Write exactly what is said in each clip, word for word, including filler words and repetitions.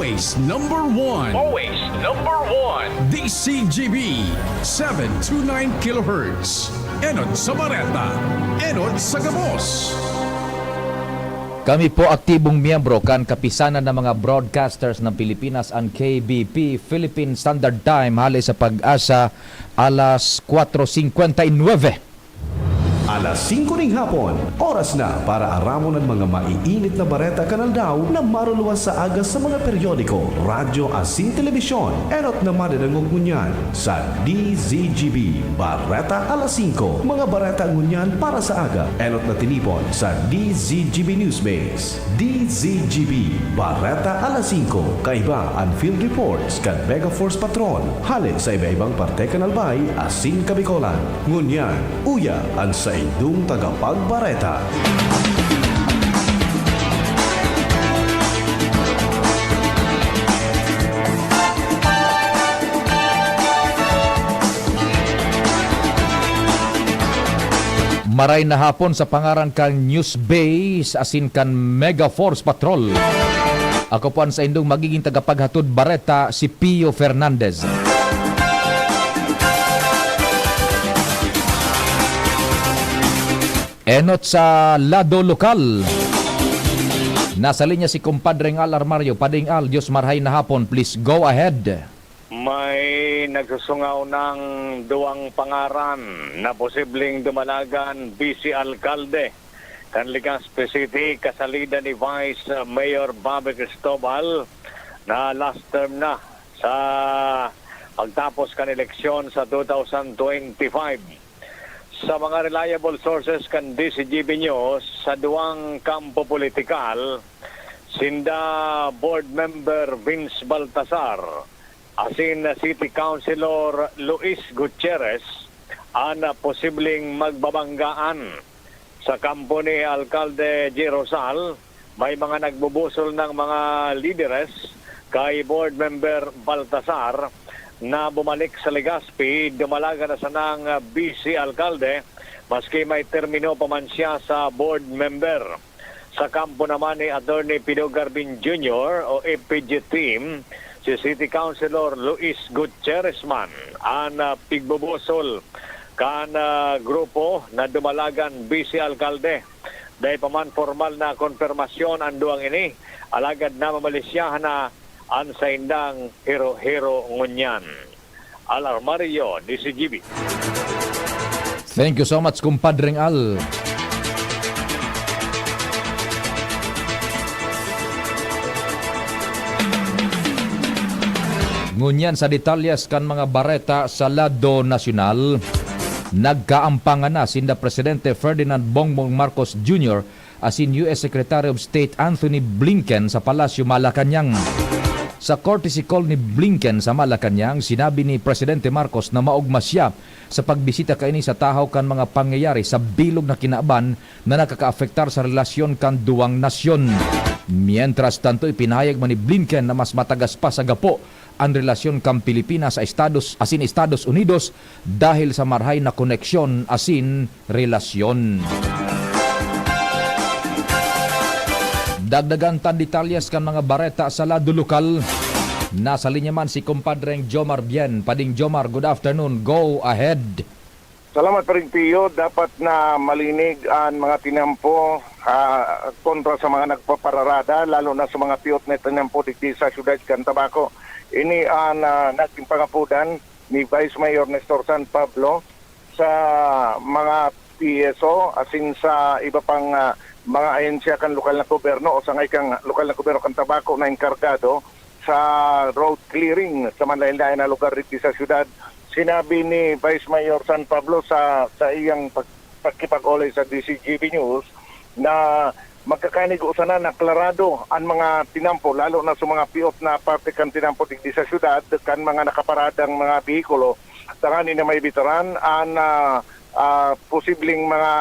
Always number one. Always number one. D C G B, seven two nine kilohertz. Enot sa Bareta, enot sa gabos. Kami po aktibong miyembro kan Kapisanan ng mga Broadcasters ng Pilipinas, an K B P, Philippine Standard Time, hale sa Pag-asa, alas kwatro singkwenta y nuebe. Alas singko ning hapon, oras na para aramon an mga maiinit na bareta kan aldaw na maruluwas sa aga sa mga periodiko, radyo asin telebisyon. Enot na madadangog ngunyan sa D Z G B Bareta Alas Singko. Mga bareta ngunyan para sa aga, enot na tinipon sa D Z G B Newsbase. D Z G B Bareta Alas Singko. Kaiba an field reports kan Mega Force Patrol. Hale sa iba-ibang parte kan Albay asin Kabicolan. Ngunyan, uya an saindong tagapagbareta. Maray na hapon sa pangaran kan Newsbase asin kan Mega Force Patrol. Ako po an saindong magiging tagapaghatod bareta, si Pio Fernandez. Enot sa lado lokal. Nasa linya si Kumpadreng Al Armario. Pading Al, Diyos marhay na hapon. Please go ahead. May nagsusungaw ng duwang pangaran na posibleng dumalagan vice alkalde kan Legazpi City, kasalida ni Vice Mayor Bobby Cristobal na last term na sa pagtapos kan eleksyon sa two thousand twenty-five. Sa mga reliable sources kan D Z G B News, sa duwang kampo politikal, sinda Board Member Vince Baltasar asin City Councilor Luis Gutierrez an posibleng magbabanggaan. Sa kampo ni Alkalde G. Rosal, may mga nagbubusol ng mga lideres kay Board Member Baltasar na bumalik sa Legazpi, dumalagan na sanang vice alkalde, maski may termino pa man siya sa board member. Sa kampo naman ni Attorney Pido Garbin Junior o F P G team, si City Councilor Luis Gutierrez man an, ah, pigbubusol kan, ah, grupo na dumalagan vice alkalde. Dai pa man formal na konpermasyon an duwang ini, alagad namamalisyahan na an saindang hero-hero ngunyan. Al Armario, D Z G B. Thank you so much, Kumpadreng Al. Ngunyan sa detalyes kan mga bareta sa lado nasyonal, nagkaampangan na sinda Presidente Ferdinand Bongbong Marcos Junior asin U S Secretary of State Anthony Blinken sa Palasyo Malacañang. Sa courtesy call ni Blinken sa Malacañang, sinabi ni Presidente Marcos na maogma siya sa pagbisita kaini sa tahaw kan mga pangyayari sa bilog na kinaban na nakakaapektar sa relasyon kan duwang nasyon. Mientras tanto, ipinahayag man ni Blinken na mas matagas pa sa gapo an relasyon kan Pilipinas sa Estados asin Estados Unidos dahil sa marhay na koneksyon asin relasyon. Dagdagan tan detalyes kan mga bareta sa lado lokal. Nasa linya man si Kumpadreng Jomar Bien. Pading Jomar, good afternoon. Go ahead. Salamat, Paring Pio. Dapat na malinig an mga tinampo, ah, kontra sa mga nagpapararada, lalo na sa mga piyot na tinampo digdi sa siyudad kan Tabaco. Ini an, ah, naging pangapodan ni Vice Mayor Nestor San Pablo sa mga P S O, asin sa iba pang, ah, mga ahensya kan lokal na gobyerno o sangay kan lokal na gobyerno kan Tabaco na enkargado sa road clearing sa manlaen-laen na lugar digdi sa siyudad. Sinabi ni Vice Mayor San Pablo sa, sa iyang pag-, pagkipag-olay sa D Z G B News na magkakainig sana na klarado an mga tinampo, lalo na sa mga piot na parte kan tinampo digdi sa siyudad, kan mga nakaparadang mga behikulo, tanganing na maibitaran an, ah, ah, posibleng mga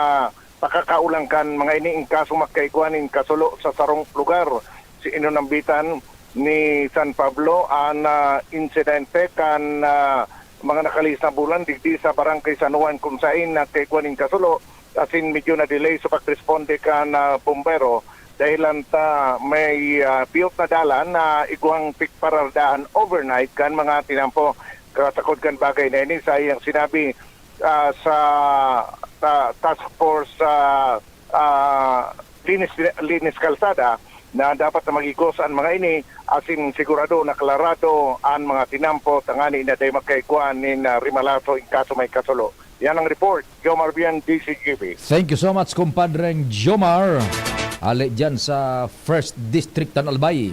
pakakaolan kan mga ini in kaso magkaigwa nin kasulo sa sarong lugar. Si inunambitan ni San Pablo an, ah, insidente kan, ah, mga nakalihis na bulan digdi sa Barangay San Juan, kun sain nagkaigwa nin kasulo asin medyo na-delay sa pagresponde kan, ah, bumbero. dahelan ta may, ah, piyot na dalan na igwang pigparardahan overnight kan mga tinampo. Kasakod kan bagay na ini, saiyang sinabi, ah, sa ta-, task force, ah, ah, linis, linis kalsada na dapat na magigos an mga ini asin sigurado na klarado an mga tinampo tangani na dai magkaigwa nin, ah, rimalaso in kaso may kasulo. Yan ang report. Jomar Bian, D C G B. Thank you so much, kumpadreng Jomar. Ali dyan sa First District, Tanalbay.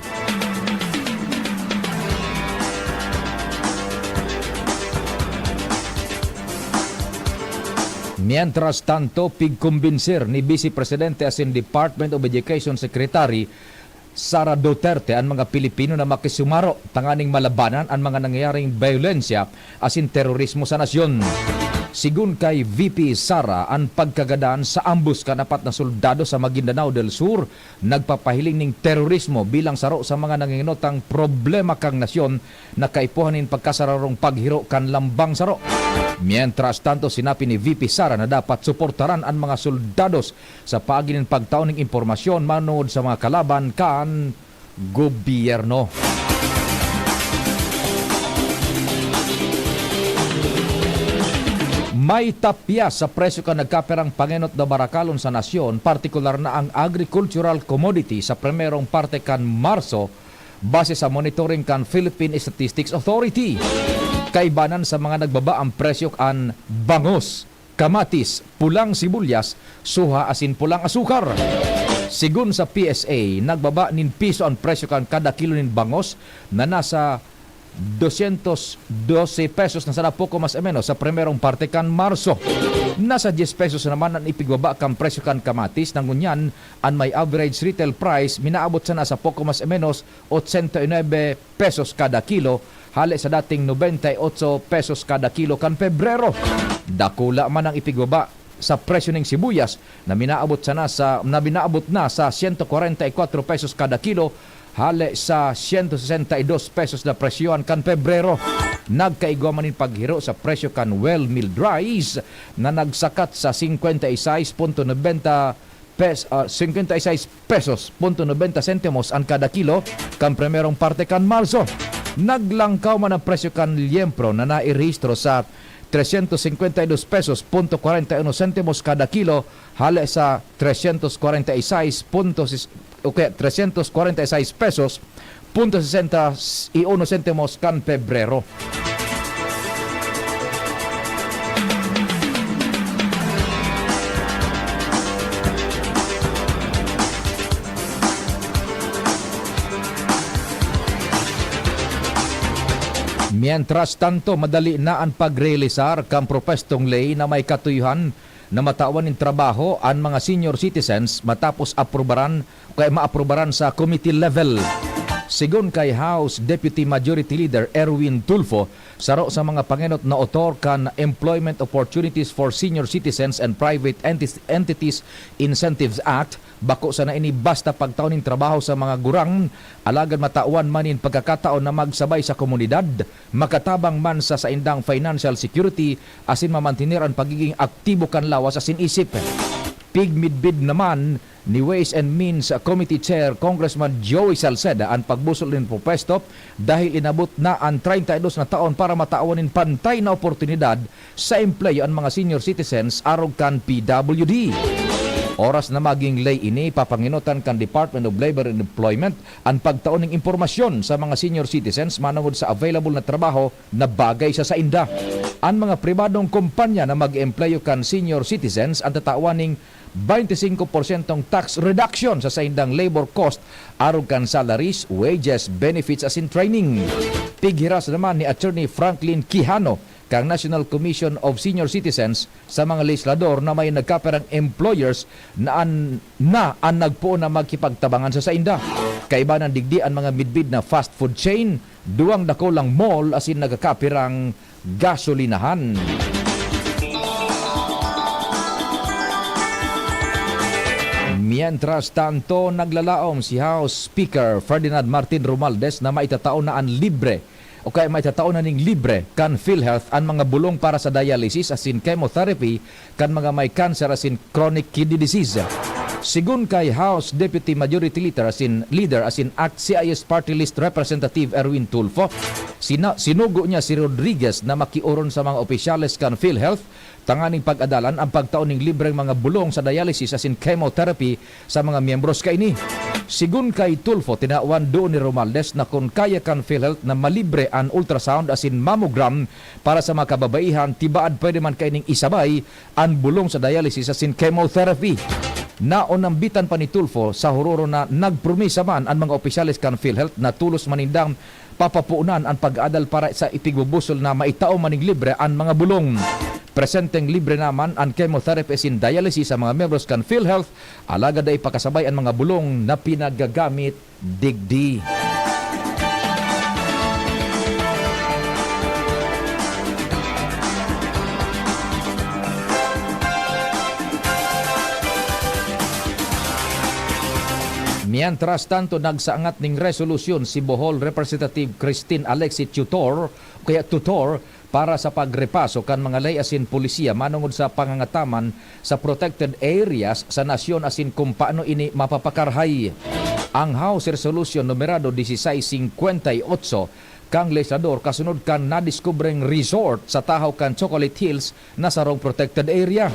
Mientras tanto, pigkumbinser ni Vice Presidente asin Department of Education Secretary Sara Duterte an mga Pilipino na makisumaro tanganing malabanan an mga nangyayaring bayolensya asin terorismo sa nasyon. Sigon kay V P Sara, an pagkagadan sa ambos kan apat na soldado sa Maguindanao del Sur nagpapahiling nin terorismo bilang saro sa mga nanginginotang problema kan nasyon na kaipuhan nin pagkasararong paghiro kan lambang saro. Mientras tanto, sinabi ni V P Sara na dapat suportaran an mga soldados sa paagi nin pagtao nin impormasyon manongod sa mga kalaban kan gobyerno. May tapyas sa presyo kan nagkapirang pangenot na barakalon sa nasyon, partikular na ang agricultural commodity sa primerong parte kan Marso, base sa monitoring kan Philippine Statistics Authority. Kaibanan sa mga nagbaba ang presyo kan bangos, kamatis, pulang sibulyas, suha asin pulang asukar. Sigon sa P S A, nagbaba nin piso an presyo kan kada kilo nin bangos na nasa doscientos doce pesos na sana, poko mas o menos, sa primerong parte kan Marso. Nasa dies pesos naman an ipigbaba kan presyo kan kamatis, na ngunyan an may average retail price minaabot sana sa poko mas o menos ochenta y nuebe pesos kada kilo, hale sa dating nobenta y ocho pesos kada kilo kan Pebrero. Dakula man ang ipigbaba sa presyo ning sibuyas na minaabot sana sa, na minaabot na sa sento kwarenta y kwatro pesos kada kilo, hale sa sento sesenta y dos pesos na presyohan kan Pebrero. Nagkaigwa man nin paghiro sa presyo kan well milled rice na nagsakat sa singkwenta y sais punto nobenta pes-, ah, singkwenta y sais pesos punto nobenta sentimos an kada kilo kan primerong parte kan Marso. Naglangkaw man ang presyo kan liyempro na nairehistro sa tresyentos singkwenta y dos pesos punto kwarenta y uno sentimos kada kilo, hale sa tresyentos kwarenta y sais punto sis-, o kaya tresyentos kwarenta y sais pesos punto sesenta y uno sentimos kan Pebrero. Mientras tanto, madali na an pagrealisar kan propwestong ley na may katuyuhan na matawan nin trabaho an mga senior citizens matapos aprubaran o kaya maaprubaran sa committee level. Sigon kay House Deputy Majority Leader Erwin Tulfo, saro sa mga pangenot na otor kan Employment Opportunities for Senior Citizens and Private Entis-, Entities Incentives Act, bako sana ini basta pagtao nin trabaho sa mga gurang, alagad matawan man nin pagkakataon na magsabay sa komunidad, makatabang man sa saindang financial security, asin mamantener an pagiging aktibo kan lawas asin isip. Pigmidbid naman ni Ways and Means Committee Chair Congressman Joey Salceda an pagbusol nin propwesto dahil inabot na an treinta y dos na taon para matawan nin pantay na oportunidad sa empleyo an mga senior citizens arog kan P W D. Oras na magin ley ini, papangenotan kan Department of Labor and Employment an pagtao nin impormasyon sa mga senior citizens manongod sa available na trabaho na bagay sa sainda. An mga pribadong kompanya na mag-eempleyo kan senior citizens an tatawan ning baynte singko porsyentong tax reduction sa saindang labor cost arog kan salaries, wages, benefits asin training. Pighiras naman ni Attorney Franklin Quijano kan National Commission of Senior Citizens sa mga legislador na may nagkapirang employers na an, na an nagpoon na makipagtabangan sa sainda. Kaibanan digdi an mga midbid na fast food chain, duwang dakulang mall asin nagkakapirang gasolinahan. Mientras tanto, naglalaom si House Speaker Ferdinand Martin Romualdez na maitatao na an libre o kaya maitatao na ning libre kan PhilHealth an mga bulong para sa dialysis asin chemotherapy kan mga may cancer asin chronic kidney disease. Sigon kay House Deputy Majority Leader asin, Leader asin ACT-C I S Party List Representative Erwin Tulfo, sina-, sinugo niya si Rodriguez na makioron sa mga opisyales kan PhilHealth tanganing pag-adalan an pagtao ning libreng mga bulong sa dialysis asin chemotherapy sa mga miyembros kaini. Sigon kay Tulfo, tinawan duon ni Romualdez na kun kaya kan PhilHealth na malibre an ultrasound asin mammogram para sa mga kababaihan, tibaad pwede man kaining isabay an bulong sa dialysis asin chemotherapy. Naonambitan pa ni Tulfo sa hororo na nagpromisa man an mga opisyales kan PhilHealth na tolos man nindang papapuonan an pag-aadal para sa ipigbubusol na maitao maning libre an mga bulong. Presenteng libre naman an chemotherapy asin dialysis sa mga miyembros kan PhilHealth, alagad dai pakasabay an mga bulong na pinagagamit digdi. Mientras tanto, nagsaangat ning resolusyon si Bohol Representative Christine Alexie Tutor, kaya Tutor, para sa pagrepaso kan mga ley asin polisiya manongod sa pangangataman sa protected areas sa nasyon asin kung paano ini mapapakarhay. Ang House Resolution numerado dieciséis cincuenta y ocho kan lehislador kasunod kan nadiskubreng resort sa tahaw kan Chocolate Hills na sarong protected area.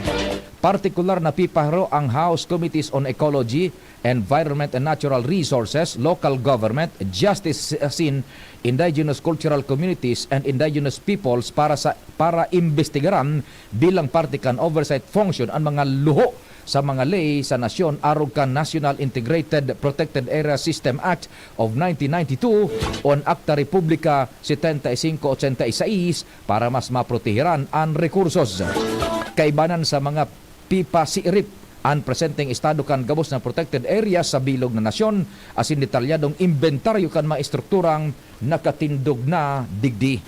Partikular na pipaharo ang House Committees on Ecology, Environment and Natural Resources, Local Government, Justice asin Indigenous Cultural Communities and Indigenous Peoples para sa, para imbestigaran bilang parte kan oversight function an mga luho sa mga ley sa nasyon arog kan National Integrated Protected Area System Act of nineteen ninety-two o an Akta Republika setenta y cinco ochenta y seis para mas maproteheran an rekursos. Kaibanan sa mga pipasiirip an presenteng estado kan gabos na protected areas sa bilog na nasyon asin detalyadong imbentaryo kan mga estrukturang nakatindog na digdi.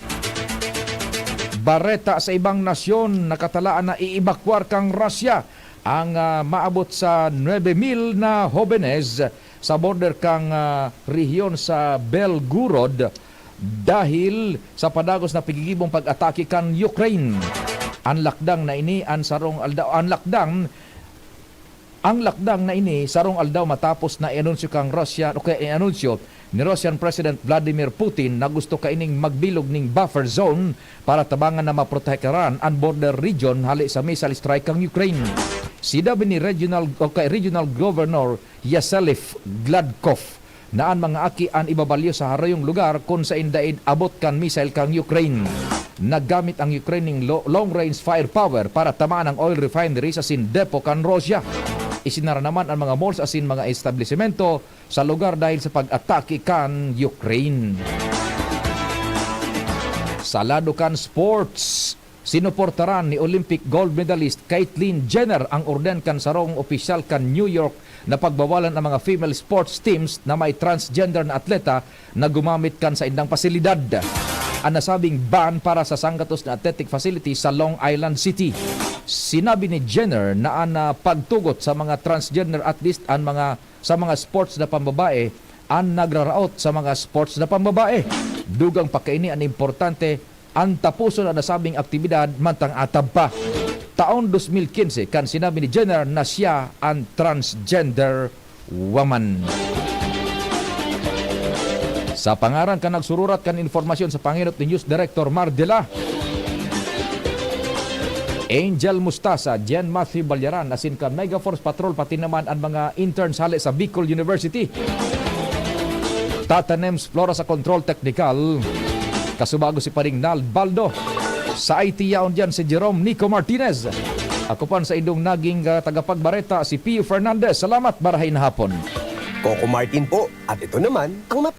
Bareta sa ibang nasyon, nakatalaan na iibakwar kan Russia ang, ah, maabot sa nuebe mil na hobenes sa border kan, ah, rehiyon sa Belgorod dahil sa padagos na pigigibong pag-atake kan Ukraine. An lakdang na ini an sarong aldaw, an lakdang, an lakdang na ini sarong aldaw matapos na ianunsyo kan Russia, o kaya ianunsyo ni Russian President Vladimir Putin na gusto kaining magbilog ning buffer zone para tabangan na maproteheran an border region hale sa missile strike kan Ukraine. Sinabi ni Regional, o kay Regional Governor Yaselif Gladkov na an mga aki an ibabalyo sa harayong lugar kun sain dai abot kan missile kan Ukraine. Naggamit ang Ukraine ning lo-, long-range firepower para tamaan ang oil refinery sa sin depo kan Russia. Isinara naman ang mga malls asin mga establisemento sa lugar dahil sa pag-atake kan Ukraine. Sa lado kan sports, sinuportaran ni Olympic gold medalist Caitlyn Jenner ang orden kan sarong opisyal kan New York na pagbawalan ang mga female sports teams na may transgender na atleta na gumamit kan saindang pasilidad. An nasabing ban para sa sanggatos na athletic facility sa Long Island City. Sinabi ni Jenner na an, ah, pagtugot sa mga transgender athletes an mga, sa mga sports na pambabae an nagraraot sa mga sports na pambabae. Dugang pa kaini an importante an taposon an nasabing aktibidad mantang atab pa. Taon dos mil quince kan sinabi ni Jenner na siya an transgender woman. Sa pangaran kan nagsururat kan impormasyon sa pangenot ni News Director Mar Dela, Angel Mustasa, Jen Matthew Balyaran, asin kan Megaforce Patrol, pati naman an mga interns hale sa Bicol University. Tata Nems Flora sa Control Technical. Kasubago si Paring Nald Baldo. Sa I T yaon diyan si Jerome Nico Martinez. Ako pan sa indong naging, ah, tagapagbareta, si Pio Fernandez. Salamat, marahay na hapon. Coco Martin po, at ito naman ang